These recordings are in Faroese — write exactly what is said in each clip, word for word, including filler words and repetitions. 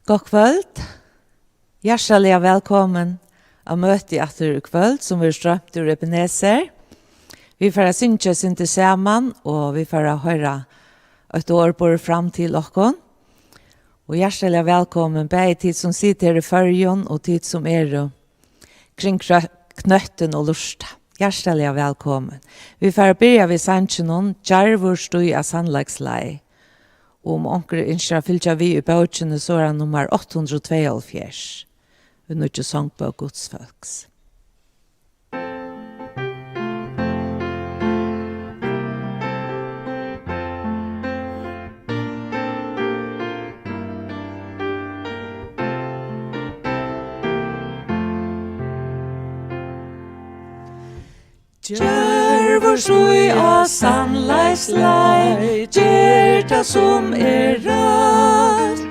Gott kvøld. Hjartaliga vælkomin á møti aftur í kvøld, sum verður stroymt úr Ebenezer. Vit fara at syngja eitt sindur saman, og vit fara at hoyra eitt orð borið fram til okkum. Og hjartaliga vælkomin, bæði tit sum sita her í Føroyum og tit sum eru kring krø-, knøttin og lurta. Hjartaliga vælkomin. Vit fara at byrja við sanginum Djarvur stíg á sannleiksleið. Og um onkur ynskir at fylgja við í bókini, so er hann nummar átta hundrað og tveyoghálvfjerðs í nýggju songbók Guds fólks. Djarvur stíg á sannleiksleið, ger tað sum er rætt.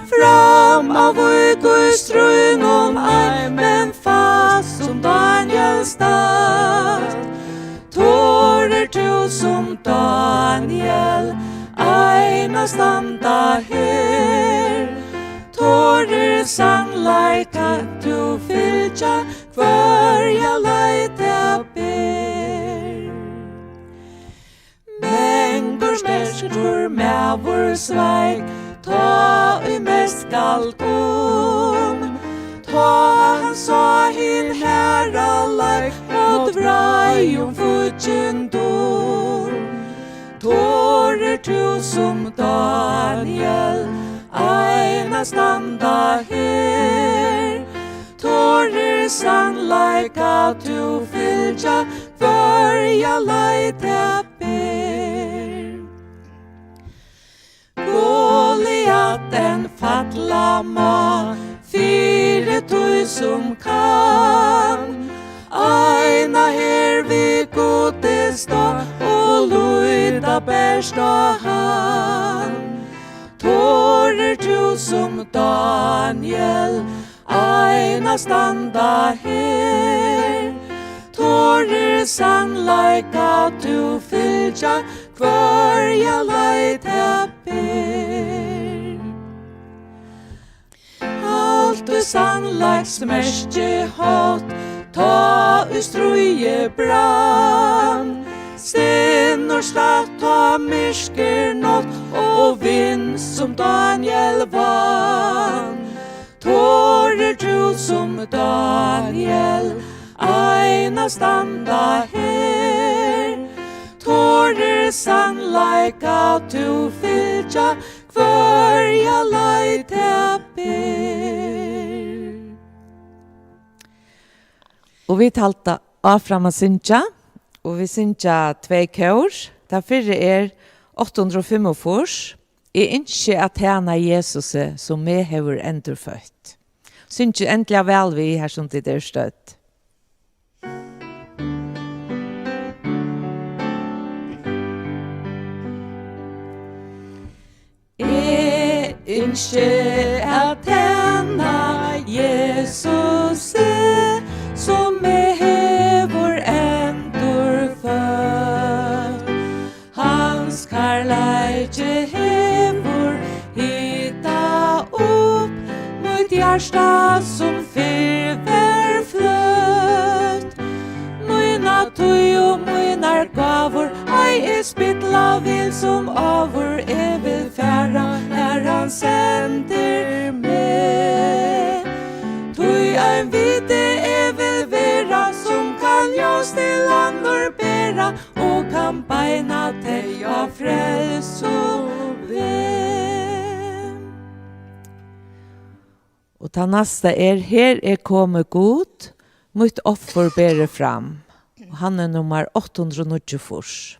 Fram á vík í stríðnum ei, men fast sum Daniel statt. Torir tú sum Daniel eina standa her? Torir sannleika tú fylgja, hvørja leið tað ber? Mangur sterkur maður sveik, tá ið mest galt um. Tá hann sá hin harðleik mót reiðum fíggindum. Torir tú sum Daniel eina standa her? Torir sannleika tú fylgja, hvørja leið tað ber? Goliat enn falla má fyri tí sum kann. Eina her við Gudi stá og líta bert á hann. Torir tú sum Daniel eina standa her? Torir sannleika tú fylgja, hvørja leið tað ber? Halt í sannleiks merkihátt, tá í stríði brann. Stinnur slætt, tá myrkir nátt, og vinst sum Daniel vann. Torir tú sum Daniel eina standa her? Torir sannleika tú fylgja, hvørja leið tað ber? Og vit halda áfram at syngja, og vit syngja tvey kór. Tað fyrra er átta hundrað og fimmogfýrs, Eg ynski at tæna Jesusi, sum meg hevur endurføtt. Syngið endiliga væl við, har sum tit eru stødd. Eg ynski at tæna Jesusi, sum meg hevur endurføtt. Hans kærleiki hevur hitað upp mítt hjarta, sum fyrr var fløtt. Mína tíð og mínar gávur ei eg spilla vil sum áður. Eg vil fara, har hann sendir meg. Tí ein viti eg vil vera, sum kann ljós til onnur bera og kann beina tey á frelsu veg. Og tað næsta er: Her er komið Gud, mítt offur berið fram. Og hann er nummar átta hundrað og níggjuogfýrs.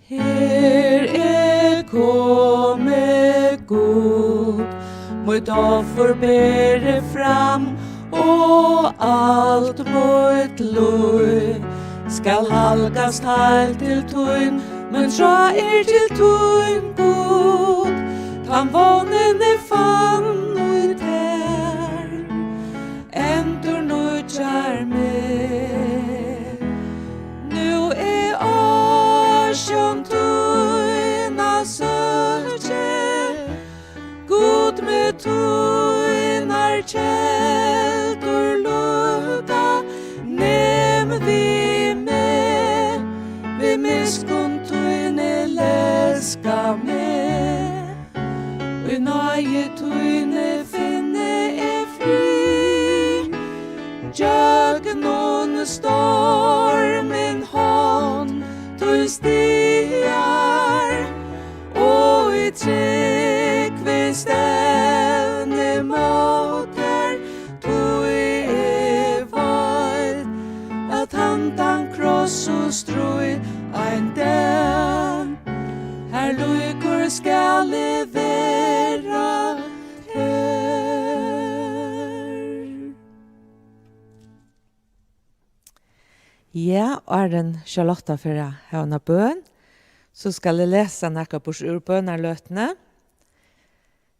Her er komið Gud, mítt offur berið fram, og alt mítt lív skal halgast heilt til tín. Mín trá er til tín, Gud, tann vónin eg fann í tær endurnýggjar meg. Stormin hond tú stigar, og í trúgv við stevni mót tær, tí eg veit, at handan kross og stríð ein dag, har líkur skal eg vera tær. Ja, áðrenn Charlotta fer at hava eina bøn, so skal eg lesa nakað burtur úr bønarløtuni.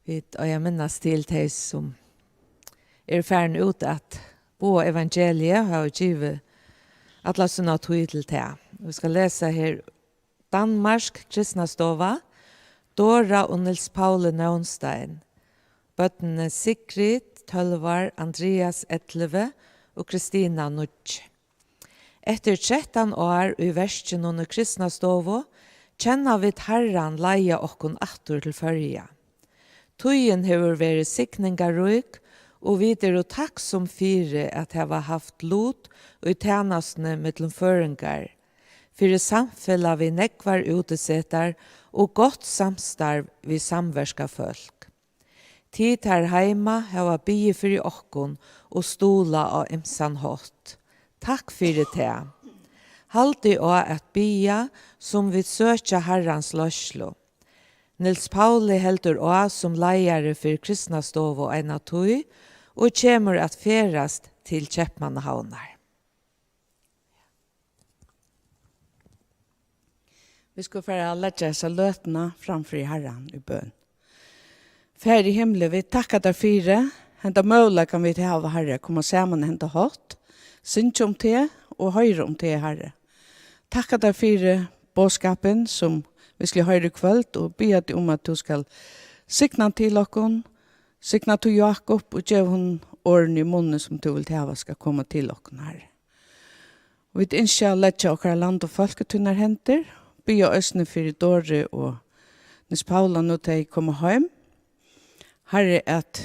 Vit eiga at minnast til tey, sum eru farin út at boða evangeliið, og hava givið alla sína tíð til tað. Vit skal lesa her Danmark, Kristna Stova, Dora og Niels Pauli Nónstein. Børnini Sigrid, tólv ár, Andreas, ellivu, og Kristina, níggju. Eftir trettan ár í verkinum í Kristna Stovu kenna vit Harran leiða okkum aftur til Føroya. Tíðin hevur verið signingarrík, og vit eru takksom fyri at hava havt lut í tænastuni millum føroyingar, fyri samfelag við nógvar útisetar og gott samstarv við samverkafólk. Tit har heima hava biðið fyri okkum og stuðlað á ymsan hátt. Takk fyri tað. Haldið á at biðja, sum vit søkja Harrans leiðslu. Niels Pauli heldur á sum leiðari fyri Kristna Stovu eina tíð og kemur at ferðast til Keypmannahavnar. Vit skulu fara at leggja hesa løtuna fram fyri Harran í bøn. Faðir í himli, vit takka tær fyri henda møguleikan, vit hava, Harri, at koma saman henda hátt, syngja um teg og hoyra um teg, Harri. Takka tær fyri boðskapin, sum vit skulu hoyra í kvøld, og biðja teg um, at tú skal signa til okkum, signa tú Jákup og geva honum orðini í munnin, sum tú vilt hava skal koma til okkum, Harri. Og vit ynskja at leggja okkara land og fólk í tínar hendur, biðja eisini fyri Dori og Niels Paula, nú tey koma heim. Harri, at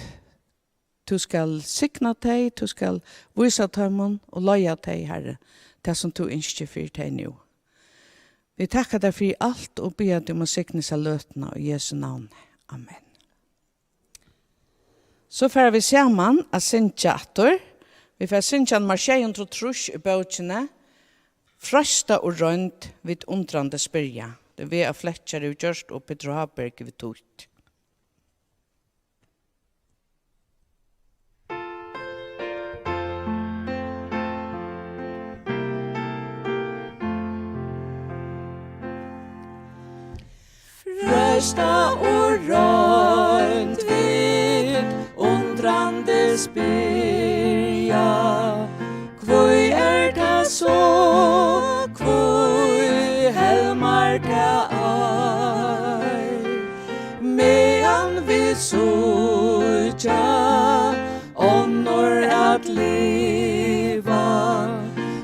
tú skal signa tey, tú skal vísa teimum og leiða tey, Harri, tað sum tú ynskir fyri tey nú. Vit takka tær fyri alt og biðja teg um at signa hesa løtuna í Jesu navni. Amen. So fara vit saman at syngja aftur. Vit fara at syngja nummar sjey hundrað og trýss í bókini, Freistað og roynd, vit undrandi spyrja. Tað er við, at Fletcher hevur gjørt og Petur Háberg hevur týtt. Freistað og roynd, vit undrandi spyrja, hví er tað so, hví helmar tað ei, meðan vit síggja onnur at liva,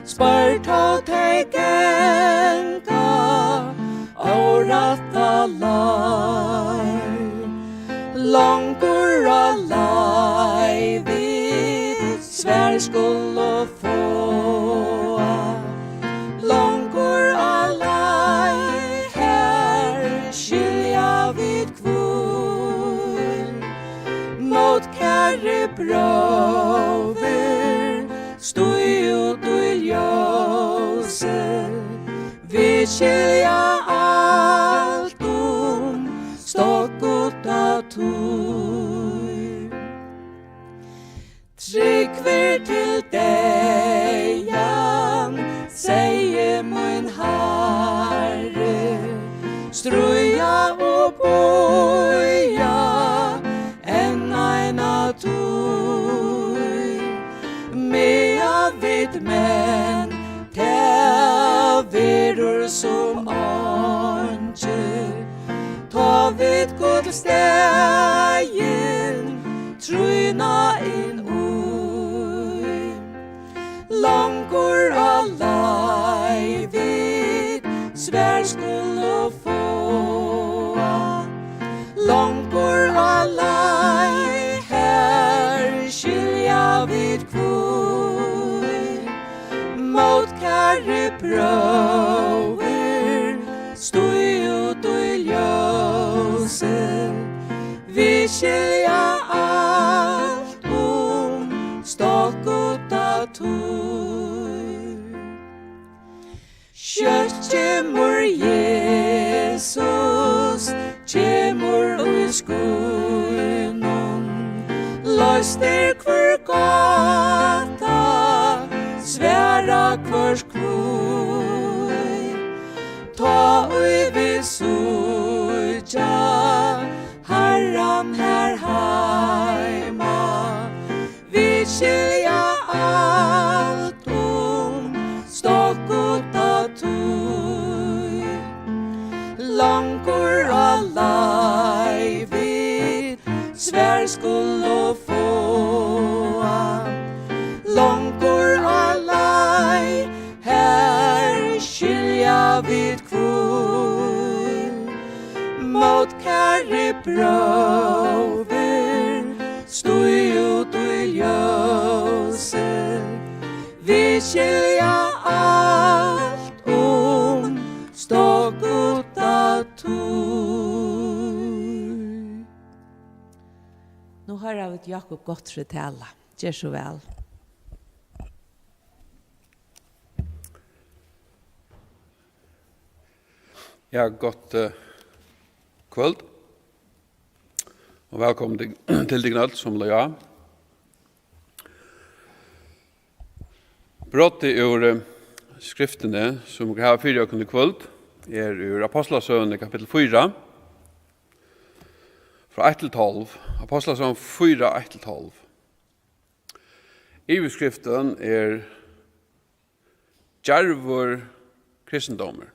spar tá tey ganga órætta leið. Longur á leið vit svar skulu fáa, longur á leið her skilja vit hví. Mótkæri bróðir, stíg út í ljósið, vit skilja alt um stokkutta tíð. Trúgvir til deyðan, segði mín Harri, stríða og bíða enn eina tíð, meðan vit menn, tað verður sum einki, tá vit gullstaðin trýna inn í. Longur á leið vit svar skulu fáa, longur á leið her skilja vit hví. Kæri bróðir, stíg út í ljósið, vit skilja alt um stokkfullu tíð. Skjótt kemur Jesus, kemur í skýnum, loyst er hvør gáta, svarað hvørt hví. Tá ið vit síggja Harran her heima, vit skilja alt um stokkfullu tíð. Longur á leið vit svar skulu fáa, longur á leið, her skilja vit hví. Mót, kæri bróðir, stíg út í ljósið, vit skilja alt um stokkfullu tíð. Nú hoyra vit Jakob Gottfried tala. Ger so væl. Ja, gott, eh, kvøld. Og vælkomin til, til tykkum øll, sum løgðu á. Brotið úr, eh, skriftini, sum vit hava fyri okkum í kvøld, er úr Apostlasøguni, kapittul fýra, frá eitt til tólv. Apostlasøgan fýra, eitt til tólv. Yvirskriftin er Djarvur kristindómur.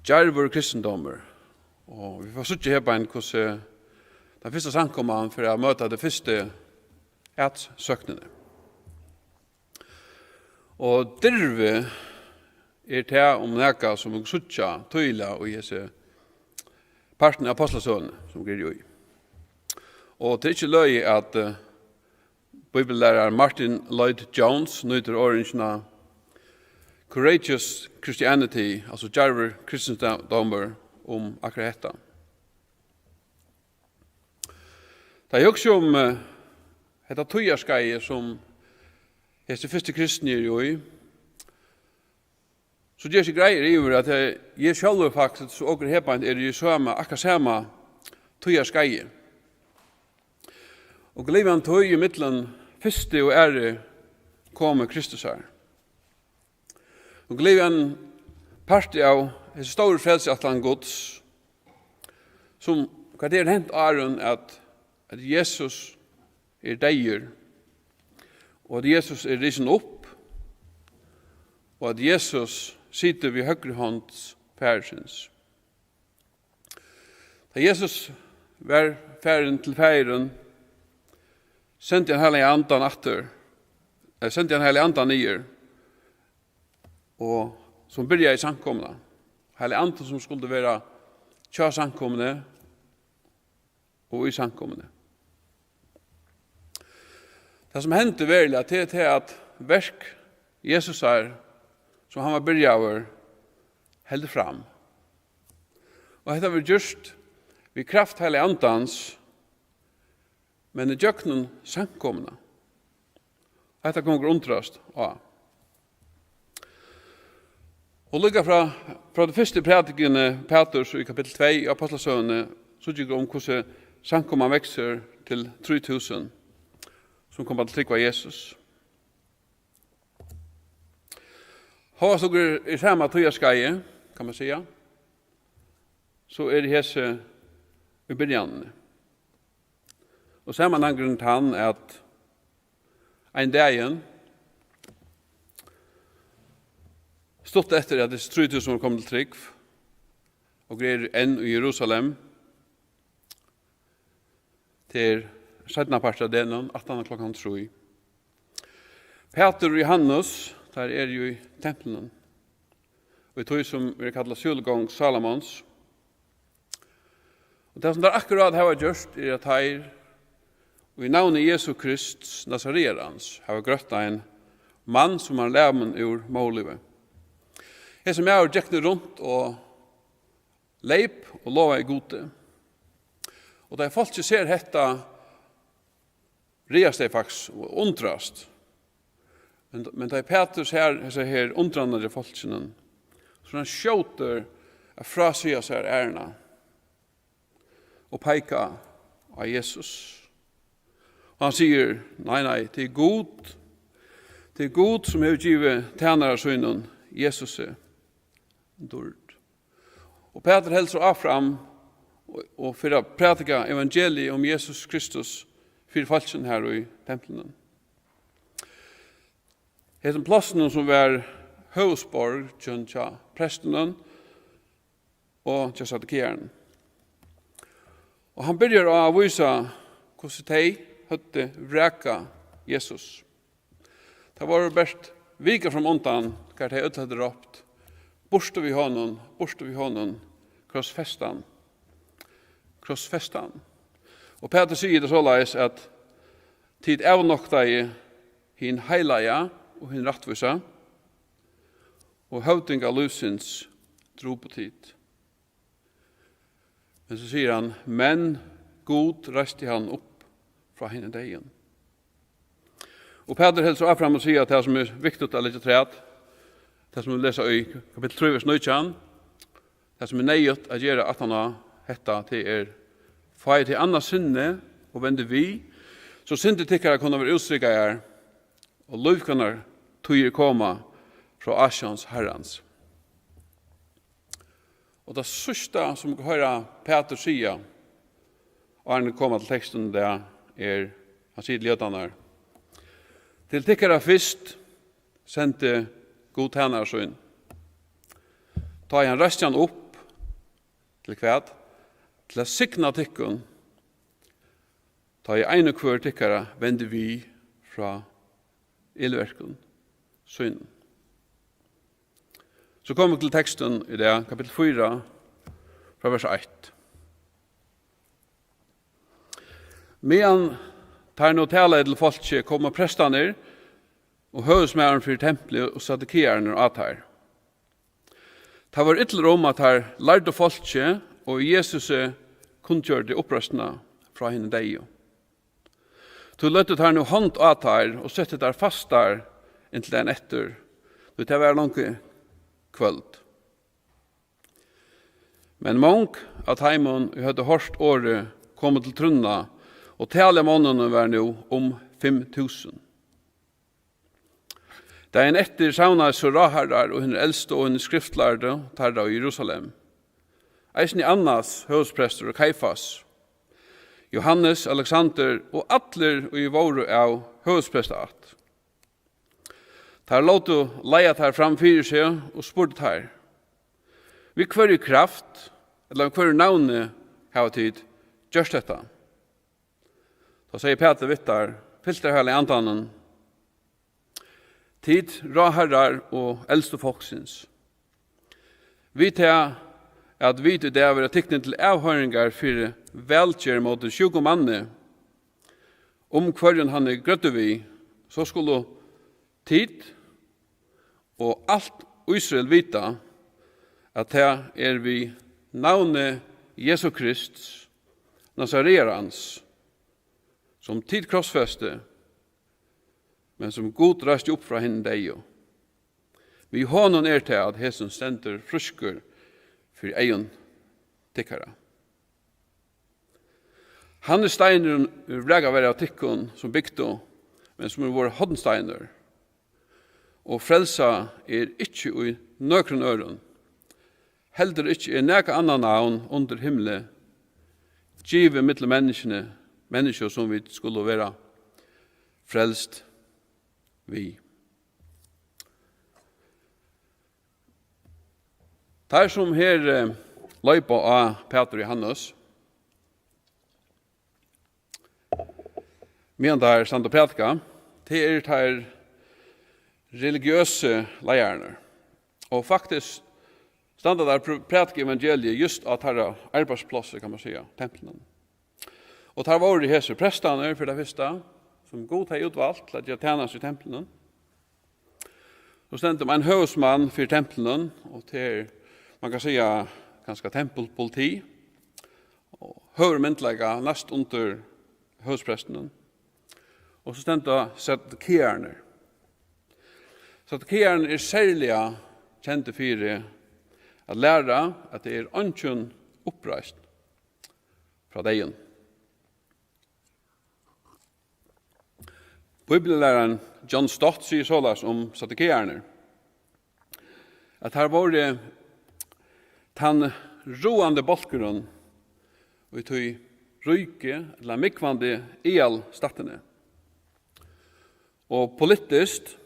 Djarvur kristindómur. Og vit fáa síggja her beint, hvussu tann fyrsta samkoman fer at møta tey fyrstu atsóknini. Og dirvi er tað um nakað, sum vit síggja týðiliga í hesi partin av Apostlasøguni, sum vit eru í. Og tað er ikki løgið, at, eh, bíbliulærarin Martyn Lloyd-Jones nýtir orðingina courageous Christianity, altso djarvur kristindómur, um akkurát hetta. Tá eg hugsi um, eh, hetta tíðarskeiðið, sum hesi fyrstu kristnu eru í, so ger seg greiður yvir, at eg sjálvur faktiskt, og okur her beint, eru í sama, akkurát sama tíðarskeiði. Og gleðilig tíð í millum fyrstu og aðru komu Kristusar. Og gleðilig parti av hesi stóru frelsuætlan Guds, sum, hvat er hent áðrenn at, at Jesus er deyður, og at Jesus er risin upp, og at Jesus situr við høgru hond Faðirsins. Tá Jesus var farin til Faðirin, sendi hann Heilaga Andan aftur, eh, sendi hann Heilaga Andan niður, og sum byrjaði samkomuna. Heilagi Andin, sum skuldi vera hjá samkomuni og í samkomuni. Tað, sum hendi veruliga, tað er tað, at verk Jesusar, sum hann var byrjaður, heldur fram. Og hetta verður gjørt við kraft Heilaga Andans, men ígjøgnum samkomuna. Hetta kunnu okur undrast á. Og líka frá, frá tí fyrstu prædikuni Pæturs í kapittul tvey í Apostlasøguni, síggja okur um, hvussu samkoman veksur til trý túsund, sum koma til trúgv á Jesus. Hóast okur eru í sama tíðarskeiði, kann man siga, so eru hesi í byrjanini. Og samanhangurin tann, at ein dagin, stutt eftir at hesi trý túsund vóru komin til trúgv, okur eru enn í Jerusalem, tað er seinnapartur av degnum, aftan á klokkan trý. Pætur og Jóhannes, teir eru jú í templinum, í tí sum verður kallað súlugongd Salomons. Og tað, sum teir akkurát hava gjørt, er, at teir í navni Jesu Krists Nasarearans hava grøtt ein mann, sum var lamin úr móðurlívi. Hesin maður gekk nú runt og leyp og lovaði Gudi. Og tá ið fólkið sær hetta, ræðast tey faktiskt og undrast. Men, men tá ið Pætur sær hesa her undran hjá fólkinum, so er hann skjótur at frásiga sær æruna og peika á Jesus. Og hann sigur: Nei, nei, tað er Gud. Tað er Gud, sum hevur givið tænara sínum Jesusi dýrd. Og Pætur heldur so áfram og, og fer at prædika evangeliið um Jesus Kristus fyri fólkinum har í templinum. Hesin plássinum, sum var høvuðsborg hjá prestunum og hjá saddukearunum. Og hann byrjar á at vísa, hvussu tey høvdu vrakað Jesus. Tað vóru bert vikur fram undan, hvar tey øll høvdu rópt: Burtur við honum, burtur við honum, krossfest hann, krossfest hann. Og Pætur sigur tað soleiðis, at tit avnoktaðu hin heilaga og hin rættvísa, og høvdinga lívsins drupu tit. Men so sigur hann: Men Gud reisti hann upp frá hinum deyðum. Og Pætur heldur so áfram at siga tað, sum er viktigt at leggja afturat, tað, sum vit lesa í kapittul trý, vers nítjan, tað, sum er neyðugt at gera aftan á hetta, tað er: Fáið tit annað sinni og vendið við, so syndir tykkara kunnu verða útstrikaðar, og lívgóðar tíðir koma frá ásjón Harrans. Og tað síðsta, sum vit hoyra Pætur siga, áðrenn vit koma til tekstin í dag, er, hann sigur til jødarnar: Til tykkara fyrst sendi Gud tænara sín. Tá ið hann reisti hann upp, til hvat? Til at signa tykkum, tá ið ein og hvør tykkara vendi við frá illverkum sínum. So koma vit til tekstin í dag, kapittul fýra, frá vers eitt. Meðan teir nú talaðu til fólkið, komu prestarnir og høvuðsmaðurin fyri templið og saddukeararnir á teir. Teir vóru illir um, at teir lærdu fólkið og Jesusi kunngjørdi uppreisnina frá hinum deyðu. Tí løgdu teir nú hond á teir og settu teir fastar inntil dagin eftir, tí tað var longu kvøld. Men mong av teimum, ið høvdu hoyrt orðið, komu til trúnna, og talið á monnunum var nú um fimm túsund. Dagin eftir savnaðust so ráðharrar og hinir elstu og hinir skriftlærdu teirra í Jerusalem. Eisini Annas, høvuðsprestur, og Kaifas, Jóhannes, Alexander og allir, ið vóru av høvuðsprestaætt. Teir lótu leiða teir fram fyri seg og spurdu teir: Við hvørji kraft, ella við hvørjum navni hava tit gjørt hetta? Tá segði Pætur við teir, fyltur av Heilaga Andanum: Tit ráðharrar og elstu fólksins, við tað, at vit í dag verða tiknir til avhoyringar fyri vælgerð móti sjúkum manni, um hvørjum hann er grøddur við, so skulu tit og alt Ísrael vita, at tað er við navni Jesu Krists, Nasarearans, sum tit krossfestu, men sum Gud reisti upp frá hinum deyðu. Við honum er tað, at hesin stendur frískur fyri eygum tykkara. Hann er steinurin, ið vrakað var av tykkum, sum bygdu, men sum er vorðin hornsteinur. Og frelsa er ikki í nøkrum øðrum, heldur ikki er nakað annað navn undir himli givið millum menniskjuni, menniskju, sum vit skulu vera frelst við. Teir, sum her, eh, loypa á Pætur og Jóhannes, meðan teir standa og prædika, tað eru teir religiøsu leiðararnir. Og faktiskt standa teir og prædika evangeliið júst á teirra arbeiðsplássi, kann man siga, templinum. Og teir vóru hesir prestarnir, fyri tað fyrsta, sum Gud hevði útvalt til at gera tænastu í templinum. So stendur um ein høvuðsmann fyri templinum, og tað er, man kann siga, kanska tempelpoliti, og høgur myndugleika næst undir høvuðsprestinum. Og so stendur Saddukearnir. Saddukearnir eru serliga kendir fyri at læra, at tað er eingin uppreisn frá deyðum. Bíbliulærarin John Stott sigur soleiðis um saddukearnar, at teir vóru tann ráðandi bólkurin í tí ríku ella múgvandi aðalstættini. Og politiskt,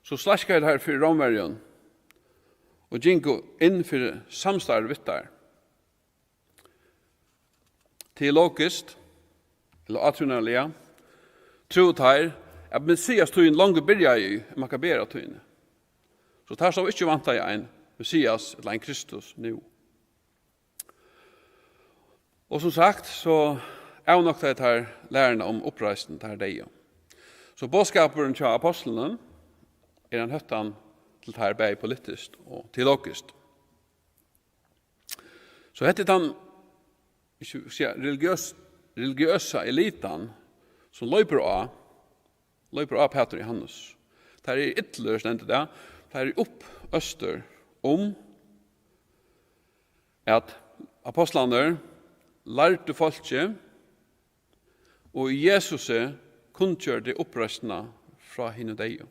so slaskaðu teir fyri Rómverjum og gingu inn fyri samstarv við teir. Teologiskt, ella átrúnaðarliga, trúðu teir, at Messias-tíðin longu byrjaði í Makkabeatíðini. So teir sóu ikki væntaði ein Messias ella ein Kristus nú. Og sum sagt, so avnoktaðu teir læruna um uppreisn teirra deyðu. So boðskapurin hjá ápostlunum er ein hóttan til teir bæði politiskt og teologiskt. So hetta er tann, ikki siga, religiøs-, religiøsa elitan, sum loypur á, loypur á Pætur og Jóhannes. Teir eru illir, stendur tað. Teir eru uppøstir um, at ápostlarnir lærdu fólkið, og Jesusi kunngjørdi uppreisnina frá hinum deyðu.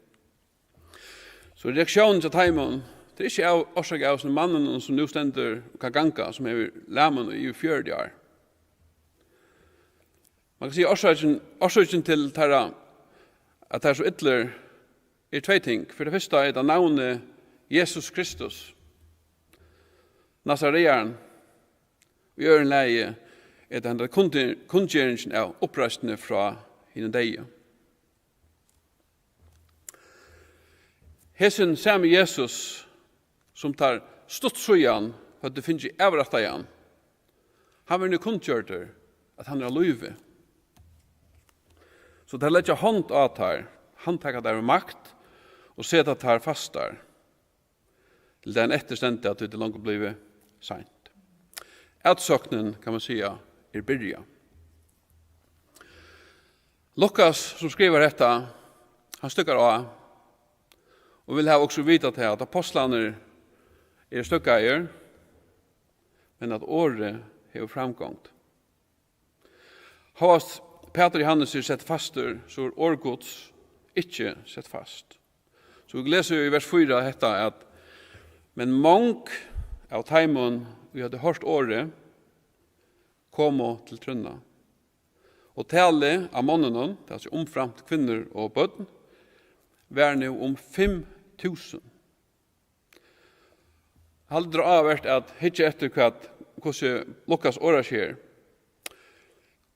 So reaktiónin hjá teimum, tað er ikki av orsaki av hesum manninum, sum nú stendur og kann ganga, sum hevur lamin í yvir fjøruti ár. Man kann siga, orsøkin, orsøkin til teirra, at teir eru so illir, er tvey ting. Fyri tað fyrsta er tað navnið Jesus Kristus, Nasarearin. Í øðrum lagi er tað henda kundi-, kunngeringin av uppreisnini frá hinum deyðu. Hesin sami Jesus, sum teir stutt síðan høvdu fingið avrættaðan, hann verður nú kunngjørdur, at hann er á lívi. So teir leggja hond á teir, handtaka teir við makt og seta teir fastar. Til dagin eftir stendur, at tað er longu blivið seint. Atsóknin, kann man siga, er byrjað. Lukas, sum skrivar hetta, hann støðgar á og vil hava okkum at vita tað, at ápostlarnir eru støðgaðir, men at orðið hevur framgongd. Hóast Pætur og Jóhannes eru sett fastur, so er orð Guds ikki sett fast. So vit lesa í vers fýra hetta, at: "Men mong av teimum, ið høvdu hoyrt orðið, komu til trúnna. Og talið av monnunum," tað er umframt kvinnur og børn, "var nú um fimm túsund." Heldur áhugavert at hyggja eftir, hvat, hvussu Lukas orðar seg her.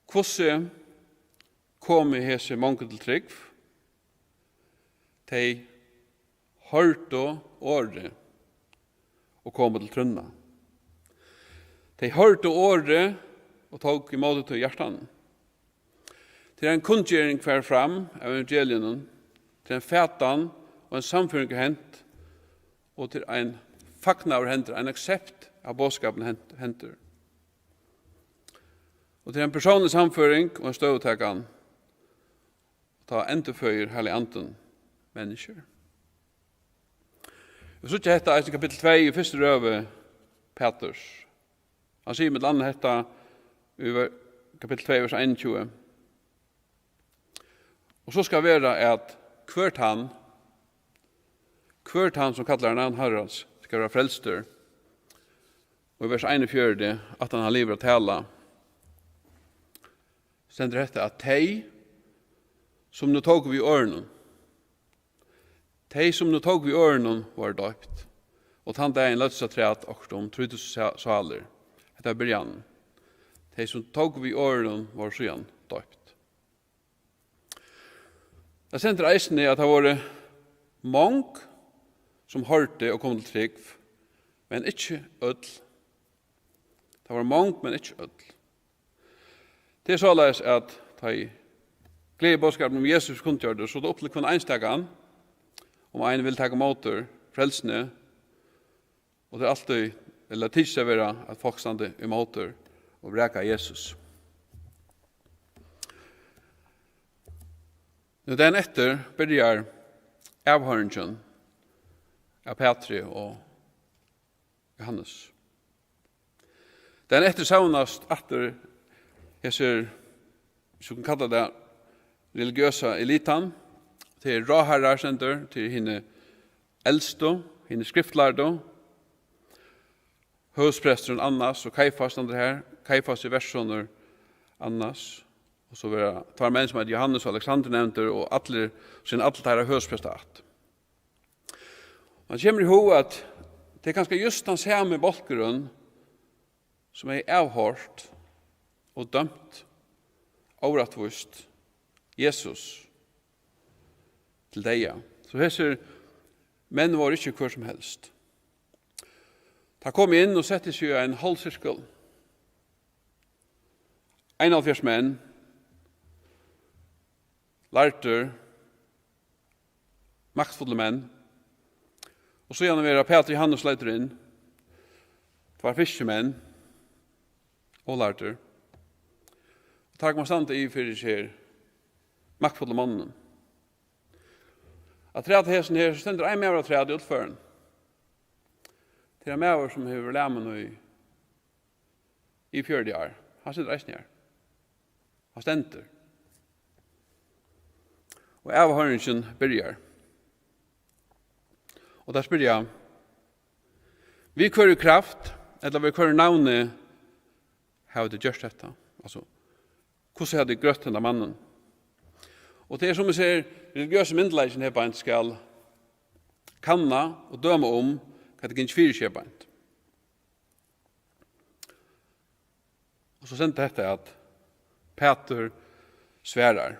Hvussu komu hesi mongu til trúgv? Tey hoyrdu orðið og komu til trúnna. Tey hoyrdu orðið og tóku ímóti tí í hjartanum. Tað er ein kunngering fór fram av evangeliinum, tað er ein fatan og ein samføring er hent, og tað er ein fagnaður hendur, ein aksept av boðskapinum hent-, hendur. Og tað er ein persónlig samføring og ein støðutakan, tá endurføðir Heilagi Andin menniskjur. Vit síggja hetta eisini í kapittul tvey í fyrstu røðu Pæturs. Hann sigur millum annað hetta í ver-, kapittul tvey, vers einogtjúgu: "Og so skal vera, at hvør tann, hvør tann, sum kallar á navn Harrans, skal vera frelstur." Og í vers einogfjøruti, aftan hann livir at tala, stendur hetta, at tey, sum nú tóku við orðinum, tey, sum nú tóku við orðinum, vóru doypt, og tann dagin løgdust afturat okkurt um trý túsund sa-, sálir. Hetta er byrjanin. Tey, sum tóku við orðinum, vóru síðan doypt. Tað stendur eisini, at tað vóru mong, sum hoyrdu og komu til trúgv, men ikki øll. Tað vóru mong, men ikki øll. Tað er soleiðis, at tá ið gleðiboðskapurin um Jesus kunngjørdur, so er tað upp til hvønn einstakan, um ein vil taka ímóti frelsuni, og tað er altíð, ella tykist at vera, at fólk standa ímóti og vraka Jesus. Nú, dagin eftir byrjar avhoyringin av Pætri og Jóhannes. Dagin eftir savnast aftur hesir, sum kunnu kalla tað, religiøsa elitan. Tað er ráðharrar, stendur, tað er hini elstu, hini skriftlærdu. Høvuðspresturin Annas og Kaifas stendur har. Kaifas er versonur Annas. Og so verða tveir menn, sum eitur Jóhannes og Alexander, nevndir, og allir, síðan allir teirra høvuðsprestar ætt. Man kemur í hug, at tað er kanska júst tann sami bólkurin, sum hevði avhoyrt og dømt órættvíst Jesus til deyða. So hesir menn vóru ikki hvør sum helst. Teir komu inn og settu seg í ein hálvsirkul. Einoghálvfjerðs menn, lærdir, maktfullir menn. Og síðan verða Pætur og Jóhannes leiddir inn, tveir fiskimenn, ólærdir. Og teir koma at standa yvir fyri sær maktfullu monnunum. Afturat hesum her, so stendur ein maður afturat í øllum førum. Tað er ein maður, sum hevur verið lamin í, í fjøruti ár. Hann stendur eisini her. Hann stendur. Og avhoyringin byrjar. Og teir spyrja: Við hvørji kraft ella við hvørjum navni hava tit gjørt hetta? Altso, hvussu hava tit grøtt hendan mannin? Og tað er, sum eg sigi, religiøsi myndugleikin her beint skal kanna og døma um, hvat er gingið fyri seg beint. Og so stendur hetta, at Pætur svarar.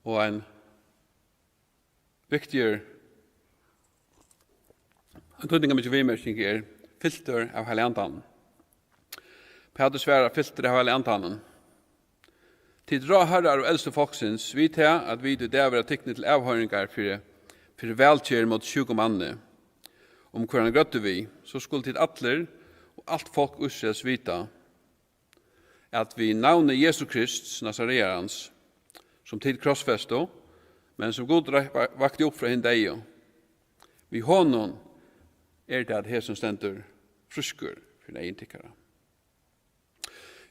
Og ein viktigur, ein týdningarmikil viðmerking er: fyltur av Heilaga Andanum. Pætur svarar: Fyltur av Heilaga Andanum. Tit ráðharrar og elstu fólksins, við tað, at vit í dag verða tiknir til avhoyringar fyri, fyri vælgerð móti sjúkum manni, um hvør hann grøddi við, so skulu tit allir og alt fólk Ísraels vita, at við navni Jesu Krists Nasarearans, sum tit krossfestu, men sum Gud rei-, va-, vakti upp frá hinum deyðu, við honum er tað, at hesin stendur frískur fyri eygum tykkara.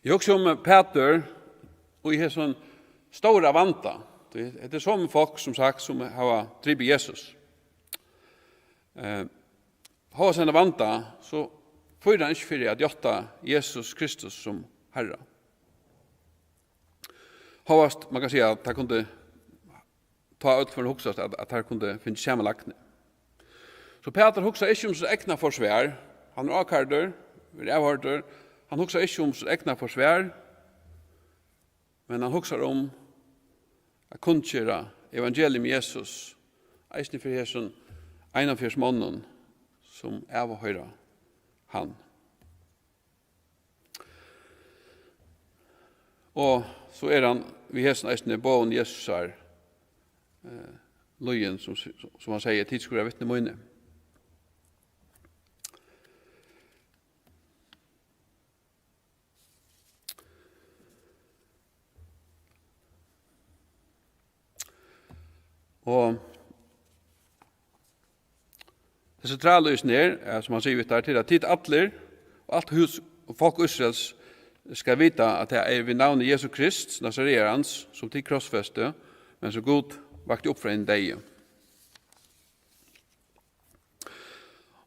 Eg hugsi um Pætur í hesum stóra vanda. Tí hetta er somu fólk, sum sagt, sum hava dripið Jesus. Eh, hóast henda vanda, so fýrar hann ikki fyri at játta Jesus Kristus sum Harra. Hóast, man kann siga, at tað kundi tá øll fóru at hugsa, at, at teir kundu fingið sama lagni. So Pætur hugsar ikki um sítt egna forsvar. Hann er ákærdur, verður avhoyrdur. Hann hugsar ikki um sítt egna forsvar, men hann hugsar um at kunngera evangelium Jesus, eisini fyri hesum einoghálvfjerðs monnum, sum avhoyra hann. Og so er hann við hesum eisini boðum Jesusar, eh, lýðin, sum, sum hann segði: Tit skulu vera vitni míni. Og tað sentrala í hesum er, eh, sum hann sigur við teir, til at tit allir og alt hús og fólk Ísraels skal vita, at tað er við navni Jesu Krist, Nasarearans, sum tit krossfestu, men sum Gud vakti upp frá hinum deyðu.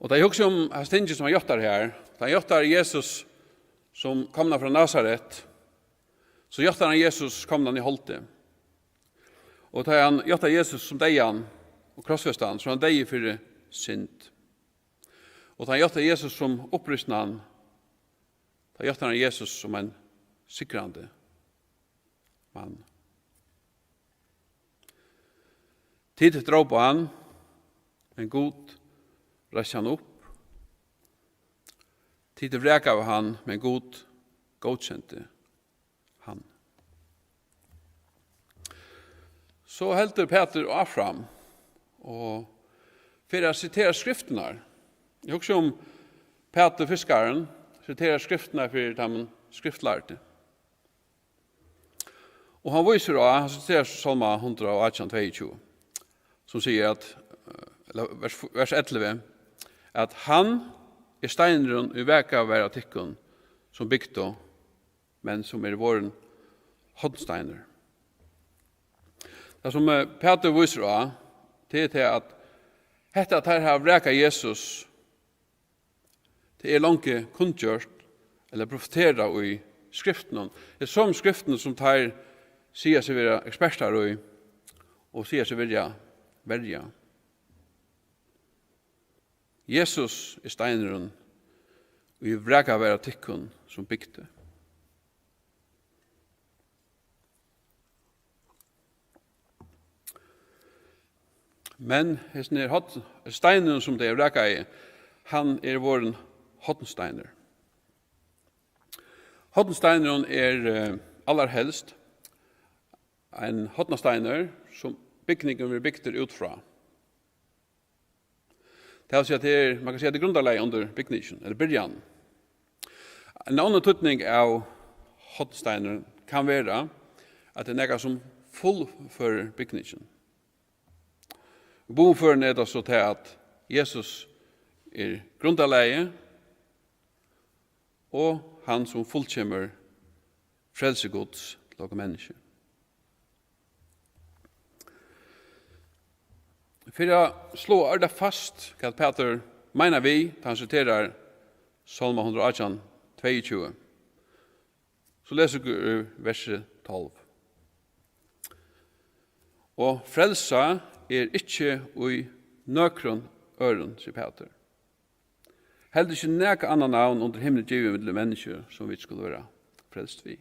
Og tá eg hugsi um hasa tingin, sum hann játtar her, tá hann játtar Jesus sum komna frá Nasaret, so játtar hann Jesus komnan í holdið. Og tá hann játtar Jesus sum deyðan og krossfestan, so er hann deyður fyri synd. Og tá hann játtar Jesus sum upprisnan, tá játtar hann Jesus sum ein sigrandi mann. Tit drópu hann, men Gud reisti hann upp. Tit vrakaðu hann, men Gud góðkendi hann. So heldur Pætur áfram og fer at sitera skriftirnar. Eg hugsi um Pætur fiskarin siterar skriftirnar fyri teimum skriftlærdu. Og hann vísir á, hann siterar Sálma hundrað og átjan, tveyogtjúgu, sum sigur at, eh, ella vers, vers ellivu, at hann er steinurin, ið vrakað var av tykkum, sum bygdu, men sum er vorðin hornsteinur. Tað, sum, eh, Pætur vísir á, tað er tað, at hetta, at teir hava vrakað Jesus, tað er longu kunngjørt ella profeterað í skriftunum. Tað er somu skriftunum, sum teir siga seg vera ekspertar í og siga seg vilja verja. Jesus er steinurin, ið vrakað var av tykkum, sum bygdu. Men hesin er horn-, steinurin, sum tey vrakaði, hann er vorðin hornsteinur. Hornsteinurin er, eh, allarhelst ein hornasteinur, sum bygningurin verður bygdur út frá. Tað vil siga, at tað er, man kann siga, at tað er grundarlagið undir bygningin, ella byrjan. Ein annar týdning av hornsteinur kann vera, at tað er nakað, sum fullførir bygningin. Í bogførum er tað so tað, at Jesus er grundarlagið, og hann, sum fullkemur frelsi Guds til okkum menniskju. Fyri at sláa ordiliga fast, hvat Pætur meinar við, tá hann siterar Sálma hundrað og átjan, tveyogtjúgu, so lesa okur úr versi tólv. Og frelsa er ikki í nøkrum øðrum, sigur Pætur. Heldur ikki nakað annað navn undir himli givið millum menniskju, sum vit skulu vera frelst við.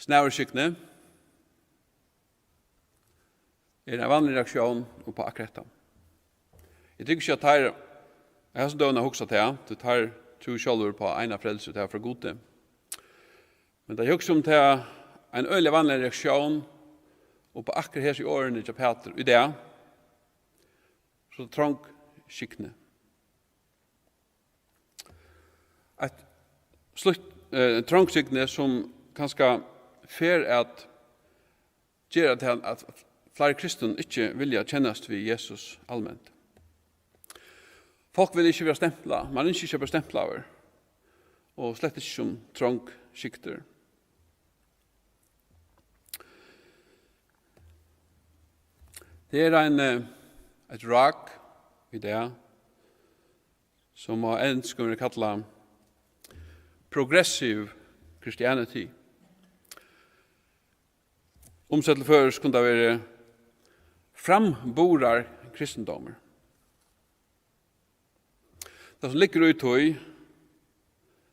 Snæðurskyggni er ein vanlig reaktión upp á akkurát hetta. Eg trúgvi ikki, at teir á hesum døgum hugsa tað, tí teir trúðu sjálvir upp á eina frelsu, tað er frá Gudi. Men tá eg hugsi um tað, ein øgiliga vanlig reaktión upp á akkurát hesi orðini hjá Pætur í dag, so trongskygni. Eitt slíkt, eh, trongskygni, sum kanska fer at gera tað, at fleiri kristin ikki vilja kennast við Jesus alment. Fólk vilja ikki vera stemplað, man ynskir ikki at vera stemplaður, og slett ikki sum trongskygdur. Tað er ein, eh, eitt rák í dag, sum á enskum verður kallað progressive Christianity. Umsett til føroyskt kundi tað verið framburðarkristindómur. Tað, sum liggur í tí,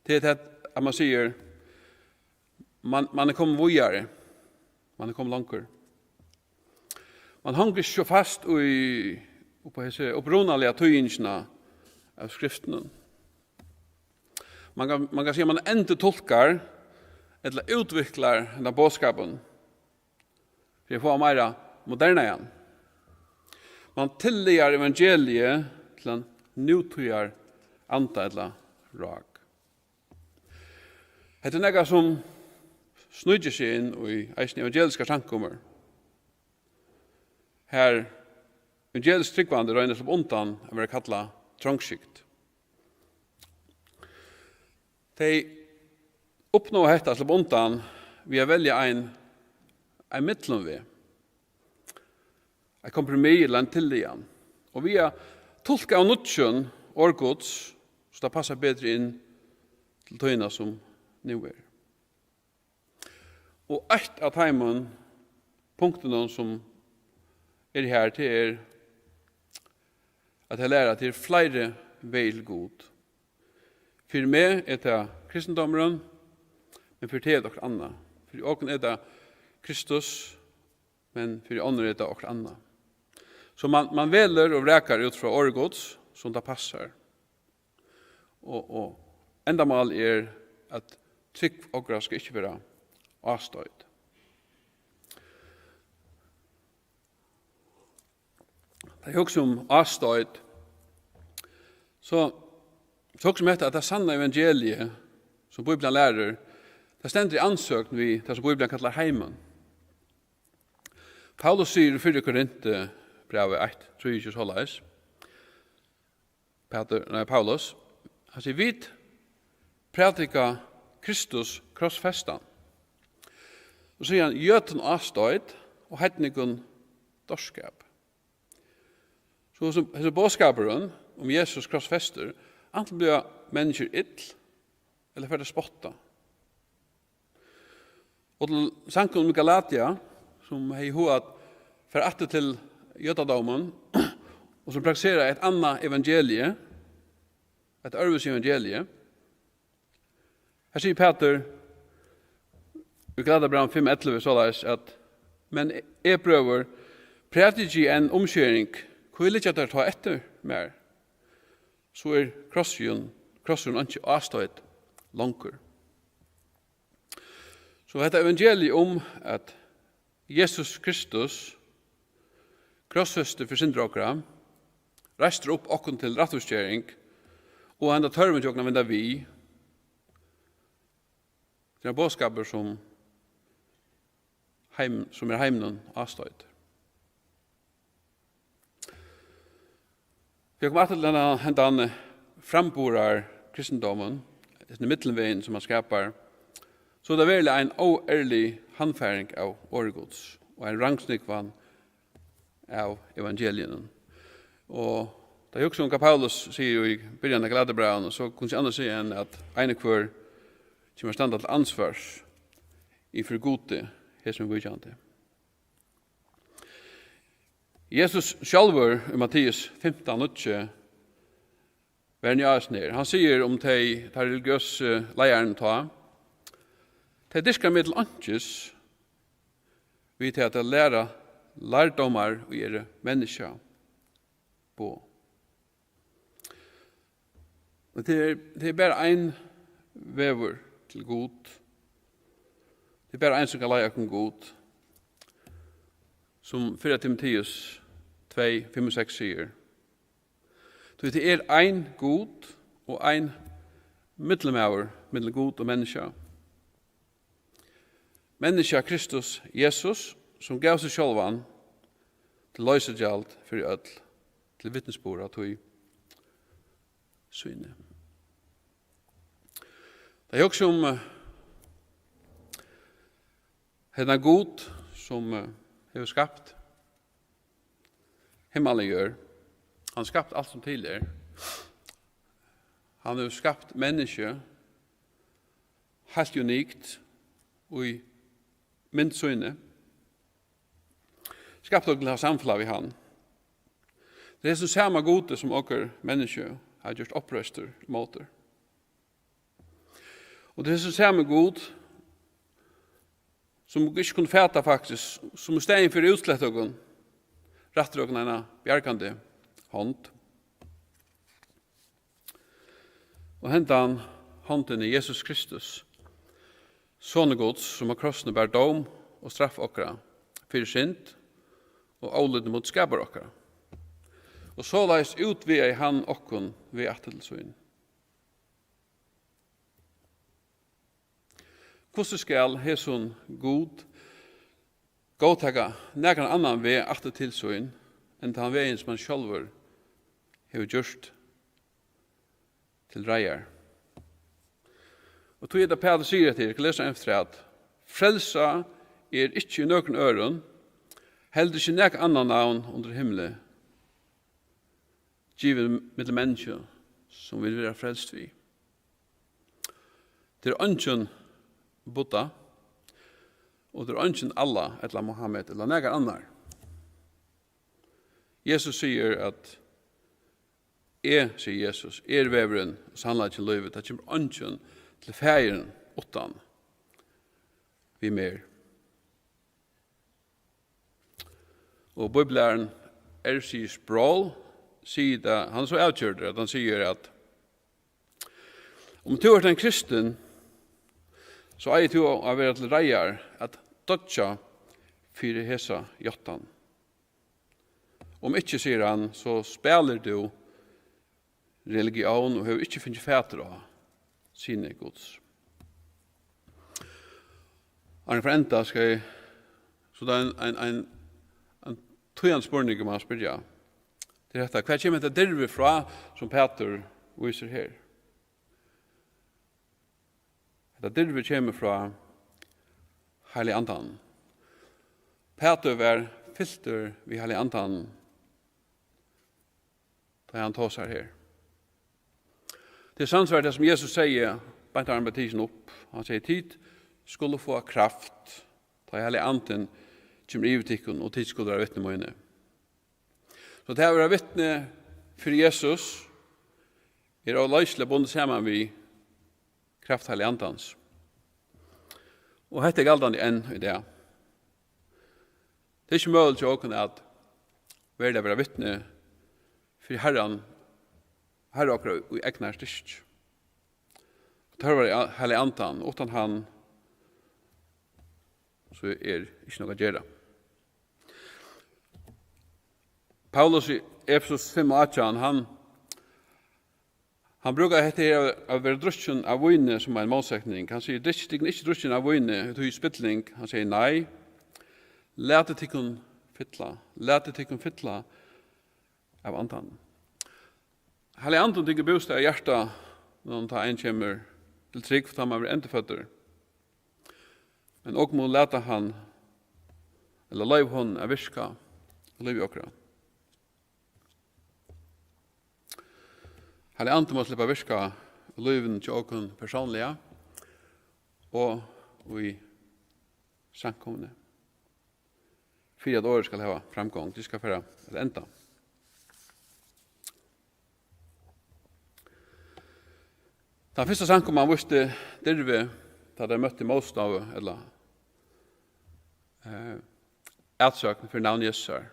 tað er tað, at man sigur, man, man er komin víðari, man er komin longur. Man hongur ikki so fast í, upp á hesi upprunaligu týðingina av skriftunum. Man kann, man kann siga, man endurtulkar ella útviklar hendan boðskapin fyri at fáa meira modernaðan. Man tillagar evangeliið til ein nútíðar anda ella rák. Hetta er nakað, sum sníkir seg inn í eisini evangeliskar samkomur, har evangelisk trúgvandi royna at sleppa undan at verða kallað trongskygt. Tey uppnáa hetta at sleppa undan við at velja ein, ein millumveg, eitt kompromiss ella ein tillagan, og við at tulka av nýggjum orð Guds, so tað passar betri inn til tíðina, sum nú er. Og eitt av teimum punktunum, sum er her, tað er, at tey læra, at tað er fleiri vegir til Gud. Fyri meg er tað kristindómurin, men fyri teg er tað okkurt annað. Fyri okkum er tað Kristus, men fyri onnur er tað okkurt annað. So man, man velur og vrakar út frá orði Guds, sum tað passar. Og, og endamálið er, at trúgv okra skal ikki vera ástoyt. Tá eg hugsi um ástoyt, so, so hugsi eg um hetta, at tað sanna evangeliið, sum Bíblian lærir, tað stendur í andsøgn við tað, sum Bíblian kallar heimin. Paulus sigur í fyrra Korintbrævi eitt trýogtjúgu soleiðis, Pætur, nei, Paulus, hann sigur: "Vit prædika Kristus krossfestan." Og sigur hann: "Jødum ástoyt og heidningum dárskap." So hesin, hesin boðskapurin um Jesus krossfestur, antin blíva menniskjur ill, ella fara tey at spotta. Og til sankurin í Galatia, sum hevði hug at fara aftur til jødadómin, og sum praktisera eitt annað evangelie, eitt øðrvísi evangelie. Her sigur Pætur í Galatiabrævinum fimm ellivu soleiðis, at: "Men eg, brøður, prædiki enn umskering, hví liggja teir tá eftir mær? So er krossurin, krossurin einki ástoyt longur." So hetta evangeliið um, at Jesus Kristus krossfestur fyri syndir okra, reistur upp okkum til rættvísgering, og henda tørvin hjá okkum at venda við, tað er ein boðskapur, sum heim, sum er heiminum ástoytur. Fyri at koma aftur til henda, hendan framburðar kristindómin, hesin millumvegin, sum hann skapar, so er tað veruliga ein óærlig handfaring av orði Guds og ein rangsnúgvan av evangeliinum. Og tá eg hugsi um, hvat Paulus sigur í byrjan av Galatiabrævinum, so kundi eg annars siga enn, at ein og hvør kemur at standa til ansvars í fyri Gudi, hesum víkjandi. Jesus sjálvur í Matteus fimtan níggju var hann í ávísini her. Hann sigur um tey, teir religiøsu leiðararnar tá: "Tey dyrka meg til einkis við tað at læra lærdómar, ið eru menniskja boð." Men tað er, tað er bara ein vegur til Gud. Tað er bara ein, sum kann leiða okkum Gud, sum fyrra Timoteus tvey, fimm og seks sigur. Tí tað er ein Gud og ein millummaður millum Gud og menniskja. Menniskja Kristus Jesus, sum gav seg sjálvan til loysigjald fyri øll, til vitnisburð av tí síni. Tá eg hugsi um, eh, hendan Gud, sum, eh, hevur skapt himmal og jørð. Hann skapti alt, sum til er. Hann hevur skapt menniskju heilt unikt í mynd síni. Skapti okkum til at hava samfelag við hann. Tað er hesin sama Gudi, sum okur menniskju hava gjørt uppreistur ímóti. Og tað er hesin sami Gud, sum okur ikki kunnu fata, faktiskt, sum í staðin fyri at útsletta okum, rættir okum eina bjargandi hond. Og hendan hondin er Jesus Kristus, Sonur Guds, sum á krossinum bar dóm og straff okra fyri synd og ólýdni móti skapara okkara. Og soleiðis útvegaði hann okkum veg aftur til sín. Hvussu skal hesin Gud góðtaka nakran annan veg aftur til sín enn tann vegin, sum hann sjálvur hevur gjørt til reiðar? Og tí er tað, Pætur sigur hetta her, eg skal lesa ein afturat: "Frelsa er ikki í nøkrum øðrum, heldur ikki nakað annað navn undir himli givið millum menniskju, sum vit verða frelst við." Tað er eingin Buddha, og tað er eingin Allah ella Muhammed ella nakar annar. Jesus sigur, at eg, sigur Jesus, er vegurin og sannleikin og lívið. Tað kemur eingin til Faðirin uttan við mær. Og bíbliulærarin R C Sproul sigur tað, hann er so avgjørdur, at hann sigur, at um tú ert ein kristin, so eigur tú at vera til reiðar at doyggja fyri hesa játtan. Um ikki, sigur hann, so spælir tú religión og hevur ikki fingið fatur á syni Guds. Áðrenn eg fari at enda, skal eg, so tað er ein, ein, ein, ein týðandi spurningur, man spyrja. Tað er hetta, hvar kemur hetta dirvi frá, sum Pætur vísir her? Hetta dirvi kemur frá Heilaga Andanum. Pætur var fyltur við Heilaga Andanum, tá hann tosar her. Tað er samsvarandi tað, sum Jesus segði, beint áðrenn hann var tikin upp. Hann segði: "Tit skulu fáa kraft, tá ið Heilagi Andin kemur yvir tykkum, og tit skulu vera vitni mínir." So tað at vera vitni fyri Jesus er óloysiliga bundið saman við kraft Heilaga Andans. Og hetta er galdandi enn í dag. Tað er ikki møguligt hjá okkum at veruliga vera vitni fyri Harran, Harra okkara í egnar styrki. Tørvar Heilaga Andan, uttan hann, so er ikki nokk at gera. Paulus í Efesus fimm og átjan, hann, hann brúkar hetta her av, av vera drukkin av víni sum ein mótsetning. Hann sigur: "Drykkið tykkum ikki drukkin av víni, tí er spilling." Hann sigur: "Nei, latið tykkum fylla, latið tykkum fylla av Andanum." Heilagi Andin tekur bústað í hjarta, men tá ein kemur til trúgv, tá man verður endurføddur. Men okur mugu lata hann, ella loyva honum at virka í lívi okkara. Heilagi Andin má sleppa at virka í lívinum hjá okkum persónliga og í samkomuni, fyri at orðið skal hava framgongd. Eg skal fara at enda. Tann fyrsta samkoman vísti dirvi, tá tey møttu mótstøðu ella, eh, atsókn fyri navni Jesusar.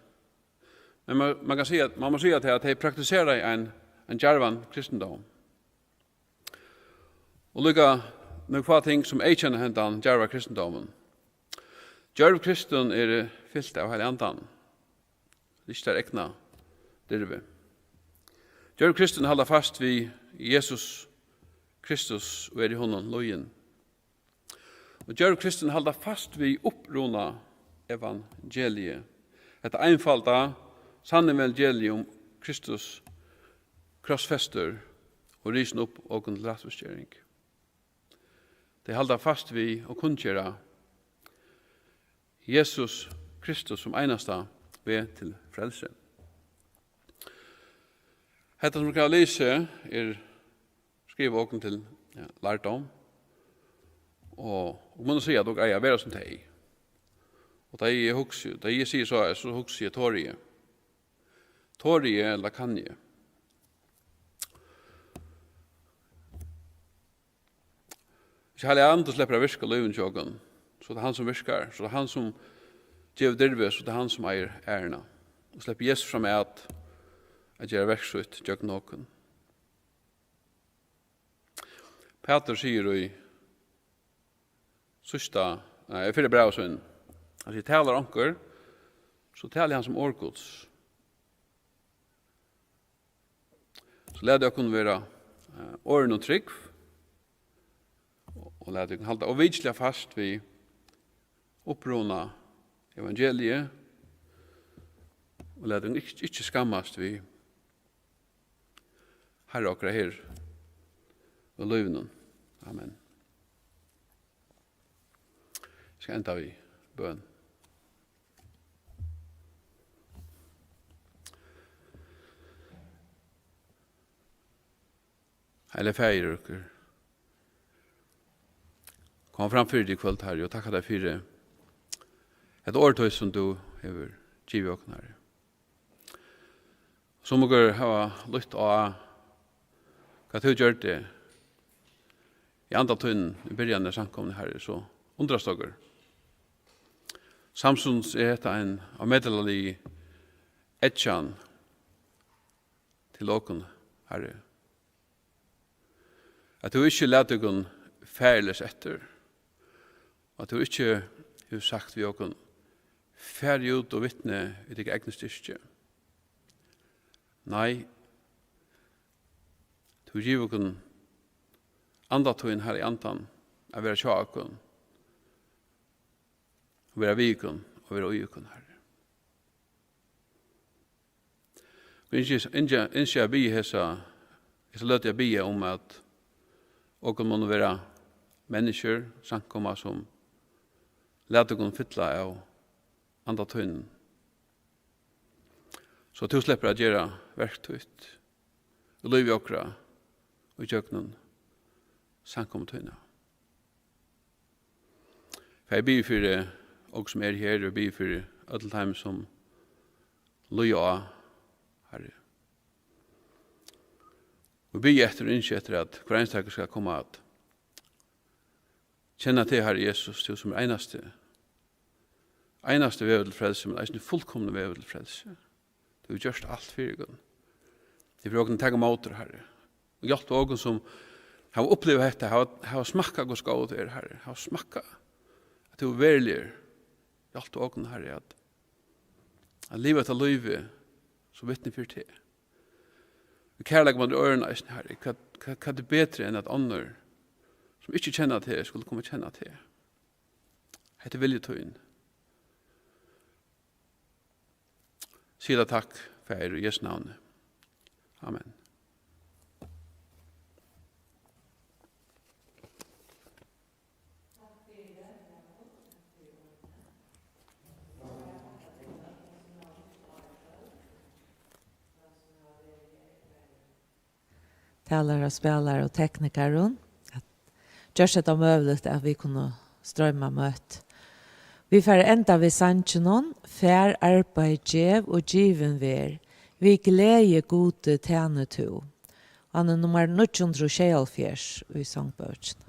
Men man, man kann siga, man má siga, at tey praktiseraðu ein, ein djarvan kristindóm. Og líka nøkur fá ting, sum eyðkenna hendan djarva kristindómin. Djørv kristin eru fylt av Heilaga Andanum. Ikki tær egna dirvi. Djørv kristin halda fast við Jesus Kristus og eru í honum login. Og djørv kristin halda fast við uppruna evangeliið. Hetta einfalda sannevangeliið um Kristus krossfestur og risin upp okkum til rættvísgering. Tey halda fast við og kunngera Jesus Kristus sum einasta veg til frelsi. Hetta, sum eg havi lisið, er skrivað okkum til, ja, lærdóm. Og, og man siga, at okur eiga at vera sum tey. Og tá eg hugsi, tá eg sigi so, so hugsi eg, tori eg? Tori eg, ella kann eg? Hvis Heilagi Andin sleppur at virka í lívinum hjá okkum, so er tað hann, sum virkar, so er tað hann, sum gevur dirvi, so er tað hann, sum eigur æruna. Og sleppur Jesus fram at, at gera verk sítt gjøgnum okkum. Pætur sigur í síðsta, nei, í fyrra brævi sínum, hann sigur: "Talar onkur, so tali hann sum orð Guds." So latið okkum vera, eh, orðin um trúgv, og latið okkum halda óvikiliga fast við uppruna evangeliið, og latið okkum ikki, ikki skammast við Harra okkara her og lívinum. Amen. Eg skal enda við bøn. Heilagi Faðir, okur koma fram fyri teg í kvøld, Harri, og takka tær fyri hetta orð, sum tú hevur givið okkum, Harri. Sum okur hava lytt á, hvat tú gjørdi í anda tínum í byrjan av samkomuni, Harri, so undrast okur. Samstundis er hetta ein ómetalalig eyðkjan til okkum, Harri, at tú ikki læt okkum faðirleys eftir, Og at tú ikki hevur sagt við okkum: "Farið út og vitnið við tykkara egnu styrki." Nei, tú gevur okkum Anda tín, Harri Andan, at vera hjá okkum, og vera við okkum, og vera í okkum, Harri. Og ynski, ynski, ynski at biðja hesa, hesa løtu at biðja um, at okkum munnu vera menniskjur, samkoma, sum lata okkum fylla av Anda tínum, so tú sleppur at gera verk títt í lívi okra og ígjøgnum samkomu tína. Far, eg biði fyri okkum, sum eru her, og biði fyri øllum teimum, sum líða á, Harri. Og biði eftir og ynski eftir, at hvør einstakur skal koma at kenna teg, Harri Jesus, tú sum er einasti, einasti vegur til frelsi, men eisini fullkomni vegur til frelsi. Tú hevur gjørt alt fyri okkum. Tað er fyri okkum at taka ímóti, Harri. Og hjálp okkum, sum hava upplivað hetta, hava, hava smakkað, hvussu góður tú ert, Harri. Hava smakkað, at tú ert veruligur. Hjálp okkum, Harri, at, at liva hetta lívið sum vitni fyri teg. Og kærleika móti øðrum eisini, Harri. Hvat, hvat, hvat er betri enn at onnur, sum ikki kenna teg, skulu koma at kenna teg? Hetta er vilji tín. Sig tað takk, Faðir, í Jesu navni. Amen. Talara, spælara og teknikarum, at gjørt hetta møguligt, at vit kunnu stroyma møt. Vit fara enda við sanginum: "Far, arbeiði, gev og givin ver, við gleði Gudi tænir tú." Hann er nummar níggju hundrað og sjeyoghálvfjerðs í songbókini.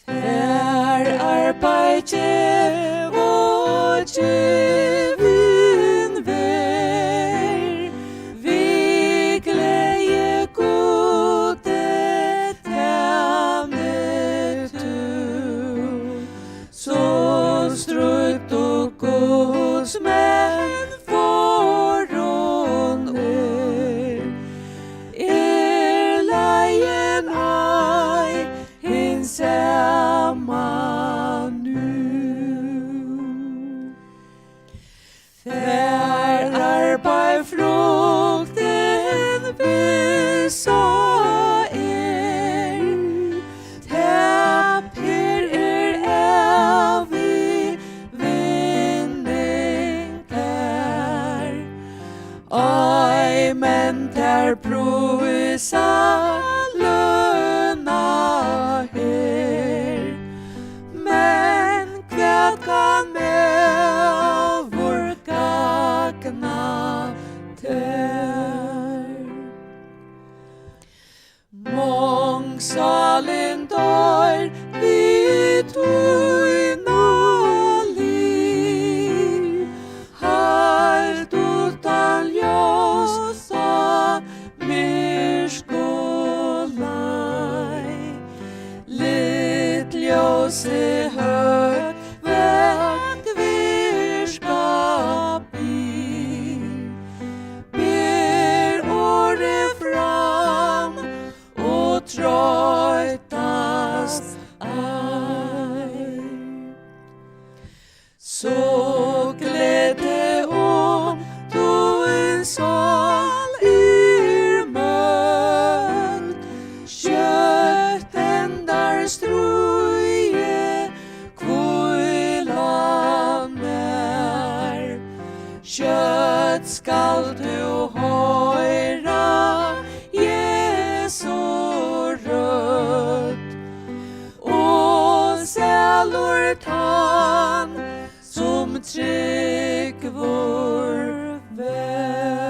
Far, arbeiði, gev og givin ver, við gleði Gudi tænir tú. So strídd og Guds menn forðum er, er leiðin ei hin sama nú. Far, arbeiði, fruktin vissa er, tap her er ævig vinning tær. Ei, men tær prísa lønina her. Men hvat kann maður gagna tær? Mong sálin doyr við tína lið, heilt uttan ljós á myrku leið. Lit ljósið høgt vekk virka bið, ber orðið fram og troyttast ei. So gleð teg, um tín sál er møtt, skjótt endar stríðið, hvílan nær. Skjótt skalt tú hoyra Jesu rødd, og sælur tann, sum trúgvur var.